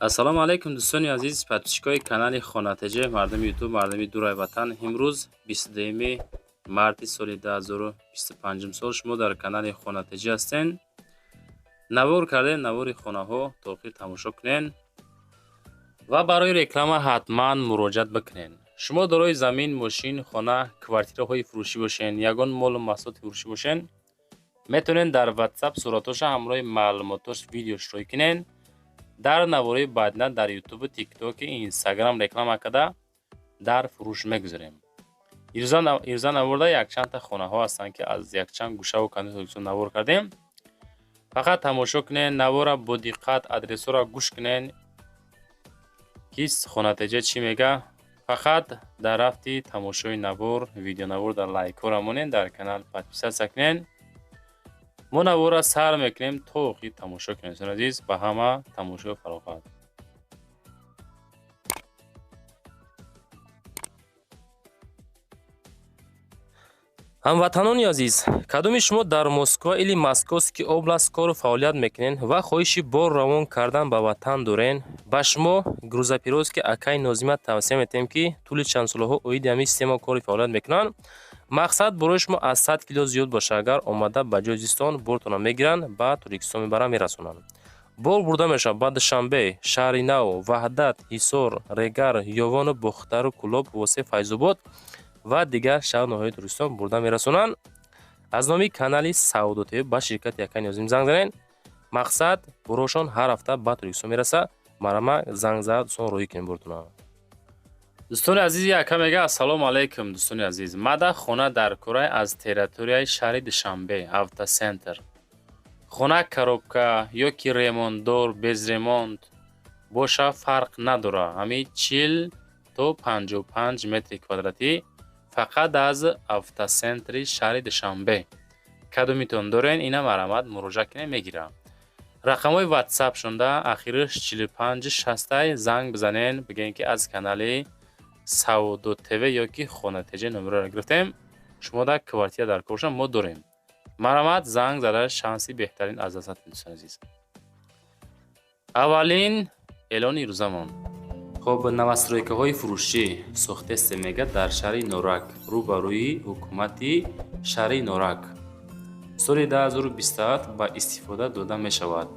Ассалому алайкум, дӯстони азиз, подписчикои канали Хонатеҷе, мардуми Ютуб, мардуми дурай ватан. Имрӯз 22 марти соли 2025 сол шумо дар канали Хонатеҷе ҳастен. Навор кардем, навори хонаҳо то охир тамошо кунен ва барои реклама ҳатман муроҷиат бикунен. Шумо дорои замин, мошин, хона, квартираҳои фурӯшӣ бошен, ягон молу маҳсулоти фурӯшӣ бошен, метавонед дар WhatsApp суратоша ҳамроҳи маълумотош видео широӣ кунен. Дар навораи баъдина дар Ютубу, Тиктоки, Инстаграм реклама карда дар фурӯш мегузорем. Ирза наворда якчандта хонаҳо ҳастанд, ки аз якчанд гӯшаву канори Тоҷикистон навор кардем. Фақат тамошо кунен навора бо диққат, адресҳоро гӯш кунен, ки Хонатеҷа чӣ мега. Фақат дар рафти тамошои навор, видеонавор дар лайкҳоро монен, дар канал подписаться кунен. Мо наворро сар мекунем, то охир тамошо кунем. Дӯстони азиз, ба ҳама тамошои фароғат. Ҳамватанони азиз, кадоми шумо дар Москва или Московский область кору фаъолият мекунед ва хоҳиши бор равон кардан ба ватан дорен, ба шумо грузоперевозки акаи Нозима тавсия метиҳем, ки тӯли чанд солаҳо оиди ҳамин система кори фаъолият мекунанд. Мақсад, борои шумо аз 100 кило зиёд бошад, агар омада ба ҷои зистон бортонро мегиранд, ба Тоҷикистон мебаранд, мерасонанд. Бор бурда мешавад ба Душанбе, Шаҳри Нав, Ваҳдат, Ҳисор, Регар, Ёвону Бохтару Кӯлоб, Восе, Файзобод ва дигар шаҳру ноҳияҳои Тоҷикистон бурда мерасонанд. Аз номи канали Савдо ТВ ба ширкати акаи Нозим занг занед. Мақсад, борошон ҳар ҳафта ба Тоҷикистон мерасад. Марама занг зада, дӯстон, роҳӣ кунем бортона. Дӯстони азиз, яка мега: «Ассалому алайкум, дӯстони азиз, мада хона дар курай аз территорияи шаҳри Душанбе, автоцентр. Хона коробка ё ки ремонтдор, без ремонт боша, фарқ надора. Ҳамин 40 то 55 метри квадратӣ, фақат аз автоцентри шаҳри Душанбе. Кадомитон дорен, ина марҳамат муроҷиат кунед, мегирам. Рақамҳои ватсап шонда ахириш 45 60-ай, занг бизанен, бигӯен, ки аз канали Савдо ТВ ё ки Хонатеҷа номерро гирифтем, шумо дар квартира дар кор мо дорем. Марҳамат, занг зада, шанси беҳтарин аз даст надиҳед, дӯстони азиз». Аввалин эълони рӯзамон. Хоб, новостройкаҳои фурӯшӣ сохтесте, мега, дар шаҳри Норак, рӯ ба рӯи ҳукумати шаҳри Норак, соли 2027 ба истифода дода мешавад.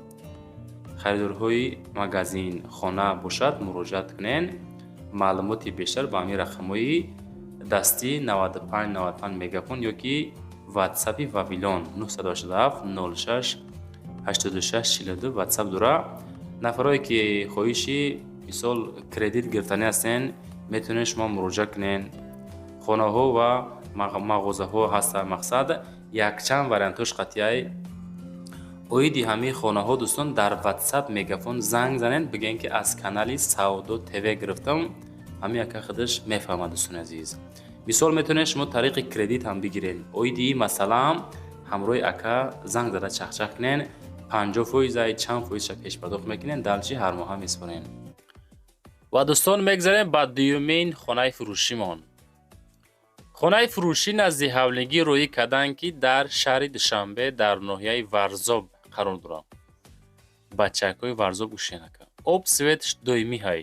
Харидорҳои магазин, хона бошад, муроҷиат кунед. Маълумоти бештар ба ҳамин рақамҳои дастӣ 95 95 Мегафон ё ки ватсапи Вавилон 987 06 86 42 ватсап дора. Нафарое ки хоҳиши, мисол, кредит гирифтанӣ ҳастен, метавонед шумо муроҷиат кунед. Хонаҳо ва мағозаҳо ҳастанд. Мақсад, якчанд вариантҳош қатъияй. Оиди ҳамин хонаҳо, дӯстон, дар ватсап Мегафон занг занед, бигӯед, ки аз канали Савдо ТВ гирифтам. Ҳамин яка худаш мефаҳмад, дӯстони азиз. Мисол, метавонед шумо тариқи кредит ҳам бигиред. Оиди ин масъалаам ҳамроҳи ака занг зада чахчах кунед. 50 фоизай, чанд фоизша пешпардохт мекунед, дальше ҳар моҳа меспоред. Ва, дӯстон, мегзарем ба дуюмин хонаи фурӯшимон. Хонаи фурӯшӣ назди ҳавлигӣ роҳӣ карданд, ки дар шаҳри Душанбе, дар ноҳияи Варзоб қарор дорад. Бачакҳои Варзоб, гӯшенака, об, светш доимӣ ҳай.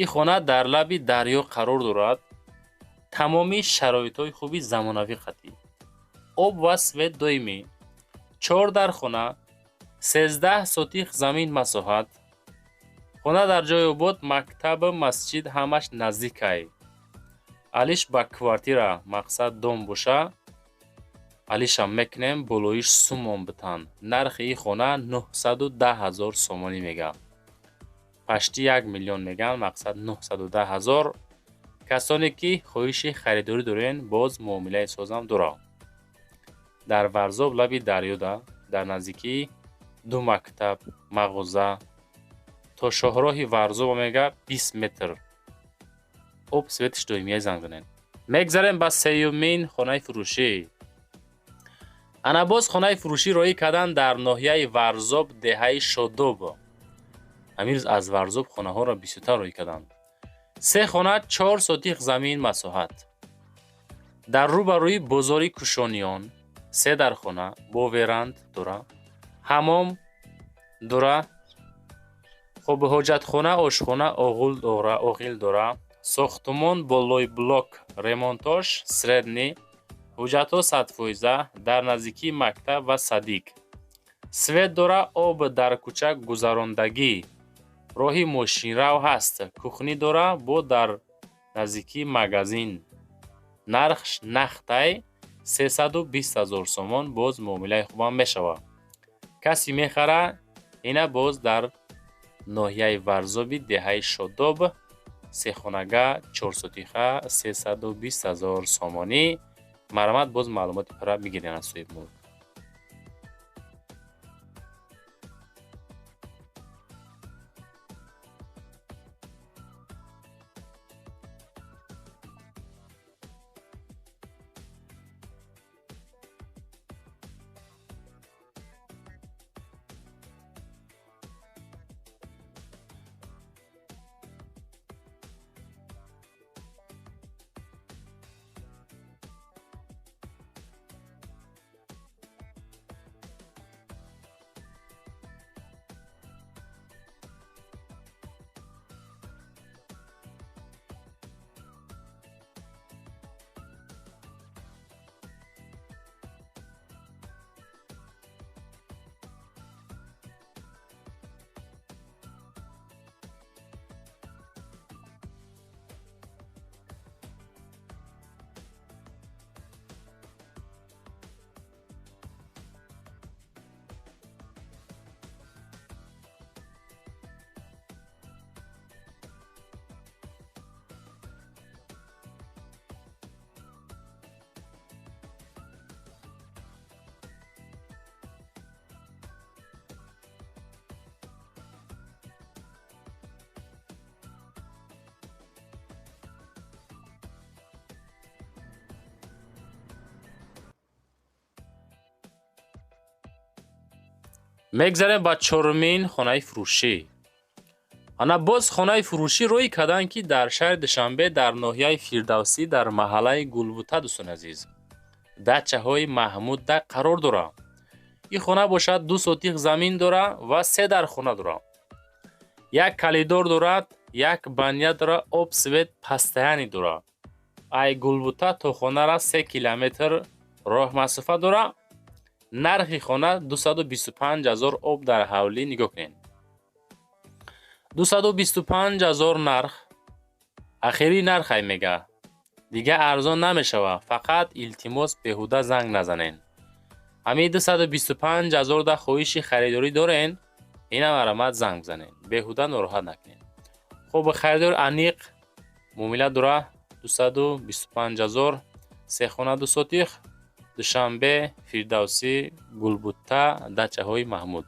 Ин хона дар лаби дарё қарор дорад, тамоми шароитҳои хуби замонавӣ қатъӣ, об ва свет доимӣ, чор дар хона, 13 сотих замин масоҳат. Хона дар ҷои обод, мактабу масҷид ҳамаш наздикай. Алиш ба квартира, мақсад, дом боша, алишам мекунем, болоиш сумон битан. Нархи ин хона 910 000 сомонӣ мега, почти 1 миллион меган, мақсад, 910 000. Касоне ки хоҳиши харидорӣ дорен, боз муомилаи созам дора. Дар Варзоб, лаби дарёда, дар наздикии ду мактаб, мағоза, то шоҳроҳи Варзоба мега 20 метр, об, светиш доимия. Занг занед. Мегзарем ба сеюмин хонаи фурӯшӣ. Ана боз хонаи фурӯшӣ роҳӣ кардан дар ноҳияи Варзоб, деҳаи Шодоб. Ҳамин рӯз аз Варзоб хонаҳоро бисёртар роҳӣ карданд. Се хона, 4 сотих замин масоҳат, дар рӯ ба рӯи бозори Кушониён, се дар хона, бо веранда дора, ҳамом дора. Хуб, ҳоҷатхона, ошхона, оғул дора, оғил дора. Сохтумон болои блок, ремонтош средний, ҳуҷҷатҳо 100%, дар наздикии мактаб ва садик. Свет дора, об дар кӯча гузарондагӣ, роҳи мошинрав ҳаст. Кухни дора, бо дар наздикии магазин. Нарх нақдай 320 000 сомон, боз муомилаи хубам мешавад. Касе мехара, ина боз дар ноҳияи Варзоби, деҳаи Шодоб, сехонага, чорсотиха, 320 000 сомонӣ. Марҳамат, боз маълумоти пурра бигиред аз соҳибмулк. Мегзарем ба чорумин хонаи фурӯшӣ. Ана боз хонаи фурӯшӣ рӯй карданд, ки дар шаҳри Душанбе, дар ноҳияи Фирдавсӣ, дар маҳаллаи Гулбута, дӯстони азиз, дачаҳои Маҳмудда қарор дорад. Ин хона бошад, 2 сотих замин дора ва се дар хона дорад, як коридор дорад, як баня дорад, об, свет постоянный дорад. Ай Гулбута то хонара 3 километр роҳ масофа дорад. Нархи хона 225 000, об дар ҳавлӣ. Нигоҳ кунед, 225 000 нарх, ахирӣ нархай мега, дига арзон намешавад. Фақат илтимос, беҳуда занг назанен. Ҳамин 225 000 да хоҳиши харидорӣ дорен, ина марҳамат, занг бизанед, беҳуда нороҳат накунед. Хуб, харидори аниқ муомила дора. 225 000, се хона, 2 сотих, Душанбе, Фирдавсӣ, Гулбута, дачаҳои Маҳмуд.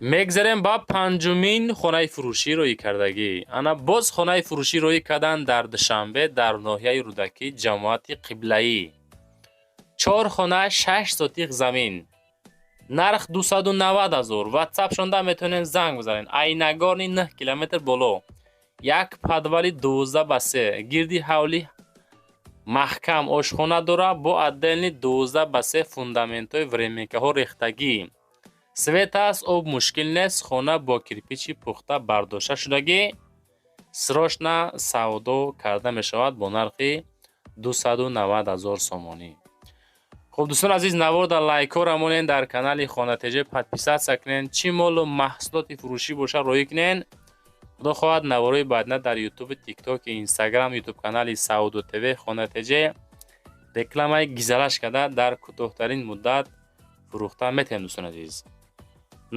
Мегзарем ба панҷумин хонаи фурӯшӣ рӯй кардагӣ. Ана боз хонаи фурӯшӣ рӯй кардан дар Душанбе, дар ноҳияи Рӯдакӣ, ҷамоати Қиблаӣ. Чор хона, 6 сотих замин, нарх 290 000. Ватсапшонда метавонед занг бизанед. Ай Нагорный 9 километр боло, як подвали 12 ба 3, гирди ҳавли маҳкам, ошхона дора, бо отдельный 12 ба 3, фундаментҳои временкаҳо рехтагӣ. Свет аст, об мушкил нест. Хона бо кирпичи пухта бардошта шудагӣ, срочно савдо карда мешавад бо нархи 290 000 сомонӣ. Хуб, дӯстони азиз, наворда лайкҳоро монен, дар канали Хонатеҷа подписаться кунен. Чӣ молу маҳсулоти фурӯшӣ боша, роҳӣ кунен. Худо хоҳад, наворои баъдина дар Ютуби, Тиктоки, Инстаграм, Ютуб канали Савдо ТВ, Хонатеҷа рекламаи гизалаш карда, дар кӯтоҳтарин муддат фурӯхта метавонем. Дӯстони азиз,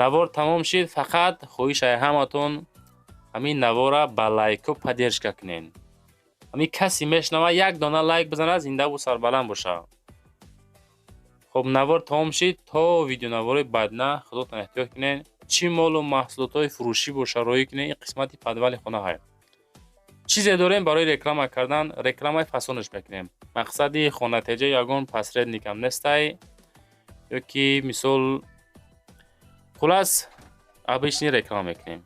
навор тамом шид. Фақат хоҳишаи ҳаматон, ҳамин навора ба лайкҳо поддержка кунен. Ҳамин касе мешунава, як дона лайк бизанад, зиндаву сарбаланд боша. Хуб, навор тамом шид. То видеонаворои баъдина худотон эҳтиёт кунед. Чӣ молу маҳсулотҳои фурӯшӣ боша, роҳӣ кунед. Ин қисмати подвали хона ҳай. Чизе дорем барои реклама кардан, рекламаи фасонаш мекунем. Мақсади Хонатеҷа ягон посредникам нестай ё ки мисол, хулас, обычный реклама мекунем.